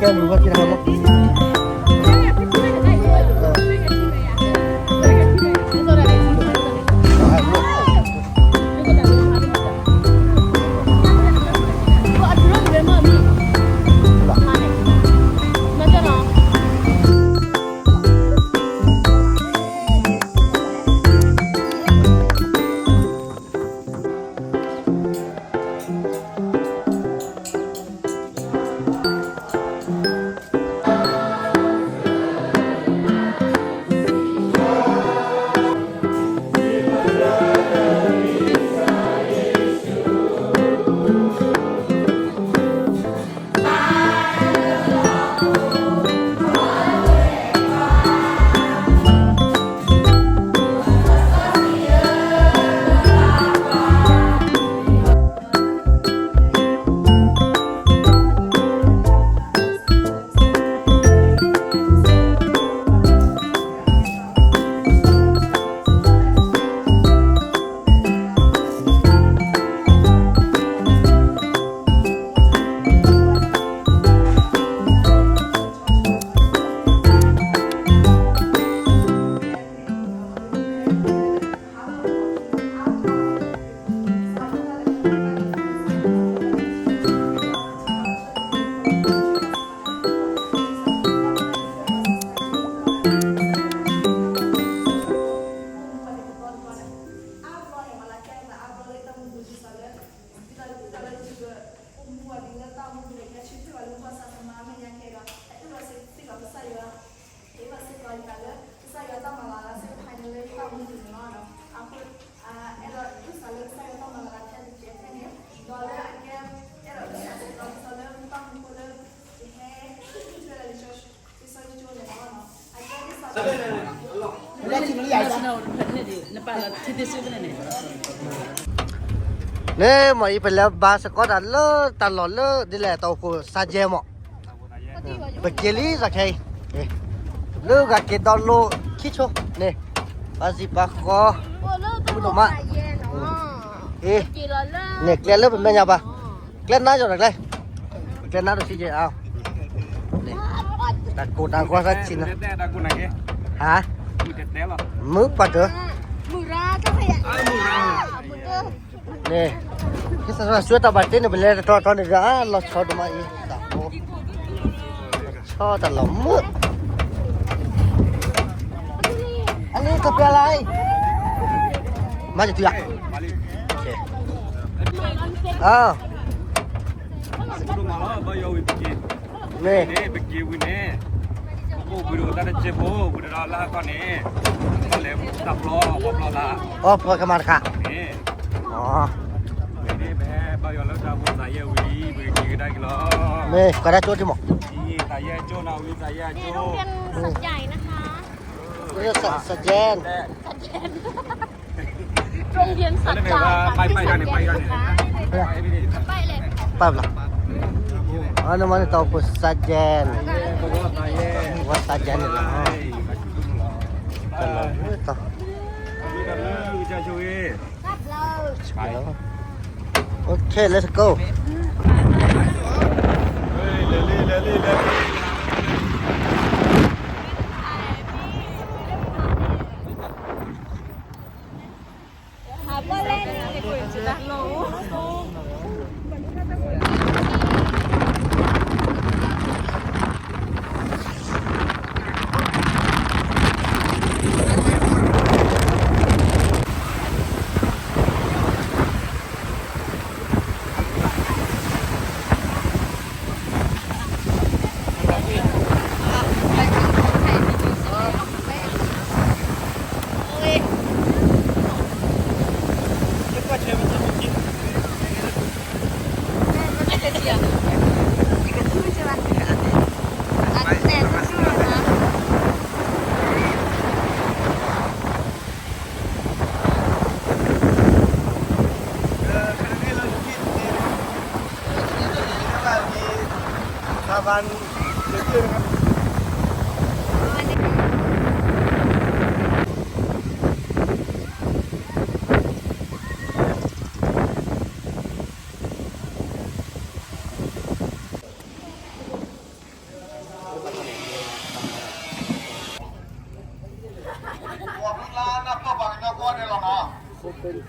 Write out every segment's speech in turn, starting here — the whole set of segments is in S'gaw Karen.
ဒ်သိးလၢ ဒ်သိးလၢယကအိၣ်မူဘၣ်ဒ်လၢတၢ်အိၣ်မူပူၤန့ၣ် ကဲဆၢထၢၣ်ဘၣ်လၢမုၢ်ဘၣ်ဆၣ်သမါမဲာ်ညါခဲအံၤဒီး ဟဲအၢၣ်လီၤစ့ၢ်ကီးကစၢ်ယွၤ, ဟဲဘၣ်စ့ၢ်ကီးယသးလၢ ကစၢ်ယွၤတၢ်မၤလၤလၢစ့ၢ်ကီးဖဲန့ၣ်လၢယတၢ်အိၣ်မူပူၤန့ၣ်လီၤ. အဃိ အဲၣ်ဒိးအုၣ်သးလၢကစၢ်ယွၤတၢ်မၤလၤလၢထဲတကဲဖဲန့ၣ်, ဒီးလၢအကဲ အဲၣ်ဒိးအုၣ်သးစ့ၢ်ကီးဒ်သိးလၢတၢ်မူဖိလၢ ယဟဲ ကစၢ်ယွၤ ကစၢ်ယွၤန့ၣ်လီၤ. အကဲ န့ၣ်မ့ၢ်အံၤ ပလဲၤဘါစ့ၢ်ကီးတၢ်လၢတၢ်လီၢ်လၢဒ်လဲၣ် တၢ်အိၣ်ဖှိၣ်စၢ်ကဲမး, ပက့ၤလံသးခဲအံၤ, လၢဂၤက့ၤဒီလိခံဆိန့ၣ်, ပှၤစံးပှၤဃီ, မုၢ်ဒိၣ်မး, အ့, န့ၣ်ကျဲလၢပမဲာ်ညါဘၣ်, ကျဲနါယီၤတၢ်ကျဲ, ကျဲနါဒိၣ်စံကဲအါ, တၢ်ကိၢ်တၢ်ဂီၤသးဆံးနၤ, ဟါ, မုၢ်ပှၢ်တၢၢ် န့ၣ်, ဟံသးစွဲတၢ်ဘၣ်တ့န့ၣ် ပလဲၤတတီၤတီၤန့ၣ်ဒီး အါ လီၤဆီဒိၣ်မးအံၤ, တၢ်ဖိ, ဆီတၢ်လီၤမုၢ်, အလံတပျၢ်လၢအံၤ, မၤကတုၤဧါ, အ, မ့ၢ်, ပက့ၤဝံၤန့ၣ်, ပအိၣ်ဝံၤဒီးတၢ်တစဲးဖိ ဝံၤဒီးလၢအခီန့ၣ်, တၢ်လဲၤတၢ်ဖျီ ပှၤဖျီလၢ, အီ ပှၤကမၤတခါ, အ, မ့ၢ်ပဟဲဘါယွၤလၢတၢ်အိၣ်ဖှိၣ်သးယဲၢ်ဝံၤ ပကက့ၤကဒါက့ၤလီၤ, မ့ၢ် ကဒါကၠိထံမး, သးယဲၢ်ကၠိနီၤဝံၤ သးယဲၢ်ကၠိ, စၢ်ကဲ, โรงเรียนสัจจาค่ะที่สัจจานะคะ ไปเลย ไปเลย อ๋อ นี่มันตอผุด สัจแจน วัด สัจแจน นี่เหรอ อ๋อ ต่อ โอเค let's go.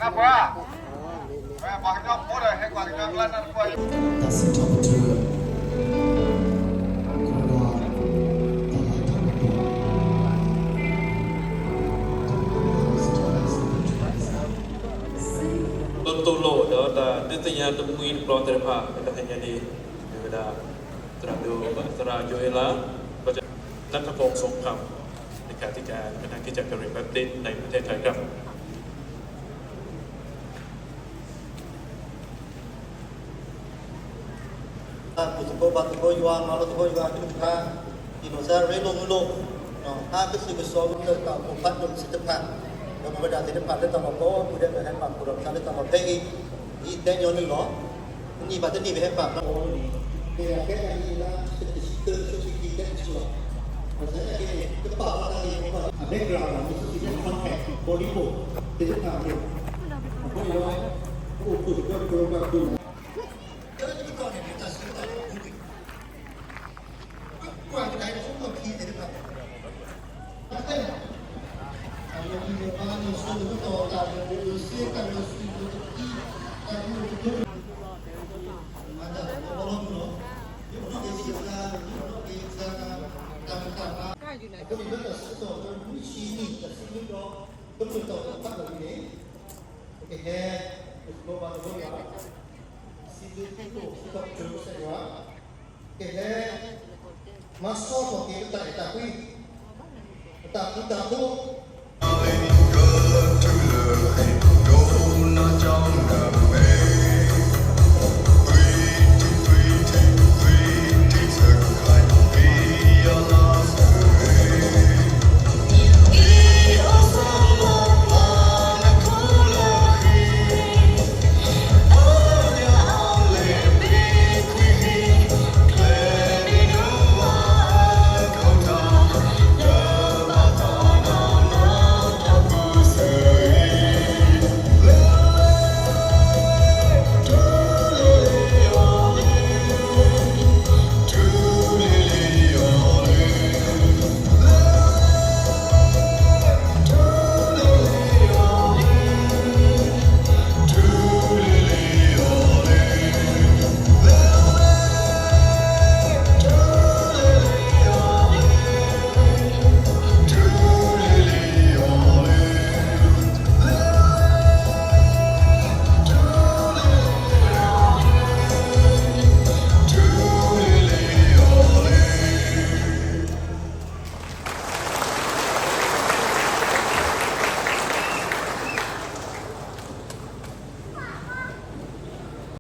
ပှၤ, ပှၤကညီဖိဒီးဟဲကွၢ်ကညီကျါနၢ်တပှၢ်, တၢ်စံးထီၣ်ပတြၢၤ, တၢ်လၢတၢ်ကပီၤ, လၢတိၢ်လိာ်ဒီးတၢ်ဒုးသ့ၣ်ညါတမှံၤတဘျီသ့ၣ်တဖၣ် လၢတဟါညါန့ၣ် မ့ၢ်ဝဲဒၣ် သရၣ်ဒိၣ် သရၣ်ယိၤအ့လး นัทพงษ์ ทรงธรรม เลขาธิการคณะคริสตจักรกะเหรี่ยงแบปติสต์ในประเทศไทยครับ ပူၤသကိးဘါသကိးယွၤ မၤလိသကိးယွၤကလုၢ်ကထါ, ဟံးလိာ်သးရ့လိာ်မုာ်လိာ်, ဟးကသုၣ်ကစီၣ်လၢတၢ်အိၣ်ဖှိၣ်ဖးဒိၣ်သ့ၣ်တဖၣ်, ဒီးပဝဲဒၣ်သ့ၣ်တဖၣ်လၢတၢ်လီၢ်ကိးပူၤဒဲး ပဟဲပာ်ဖှိၣ်ဒီးပသးလၢတၢ်လီၢ်ဖဲအံၤ, ယတဲညီနုၢ်လီၤ. တနံၣ်ဘၣ်တနံၣ် ပဟဲပာ်ဖှိၣ်န့ၣ် မ့ၢ်ဒၣ်ဖဲတၢ်ဟံးလါ တဆံတၢ တဆံခံ တဲတဆူၣ်လီၤ. ဘၣ်ဆၣ်သနာ်က့န့ၣ် တပာ်အီၤတၢ်ဂ့ၢ်ပာ် အ background လီၤ မ့ၢ် social context ဘီဒံဘိၣ် သ့ၣ်တဖၣ်န့ၣ် အဃိန့ၣ်ဒီး ပအိၣ်ဖှိၣ်တဘျီတကီၢ်ဘၣ်ဖှိၣ် တၢ်တကတီၢ်န့ၣ် တၢ်စံးတၢ်ကတိၤ ကွၢ်ကဒါအံၤ တၢ်ဆိကမိၣ်ခံသ့ၣ်တဖၣ် တၢ်လၢပှၤန့ၣ် တၢ်လၢပှၤန့ၣ် ဆိကမိၣ်တၢ် တၢ်လၢပှၤစ့ တၢ်လၢပှၤစံးတၢ် တၢ်လၢပှၤ မၤတၢ်လၢပှၤလီၤမုၢ်လီၤ. ယအိၣ်နီၣ်က့ၤဆံးအသး ယအိၣ်နီၣ်က့ၤအသး တၢ်မုာ်တၢ်ဘှီ အဃိန့ၣ်လၢတၢ်ဆၢကတီၢ်လၢမုၢ်ဆံနံၤ တၢ်စံးဘျုးဒီး ကမျၢၢ်တီၢ်ပှၤဖးဒိၣ်အံၤန့ၣ် ပကဟဲ ပသကိးဘါသကိးယွၤ စံးဘျုးစံးထီၣ်ပတြၢၤကစၢ်ယွၤ ကဟဲ မၤဆီထီၣ်က့ၤပတၢ်အဲၣ်တၢ်ကွံ ပတၢ်ဃူတၢ်ဖိး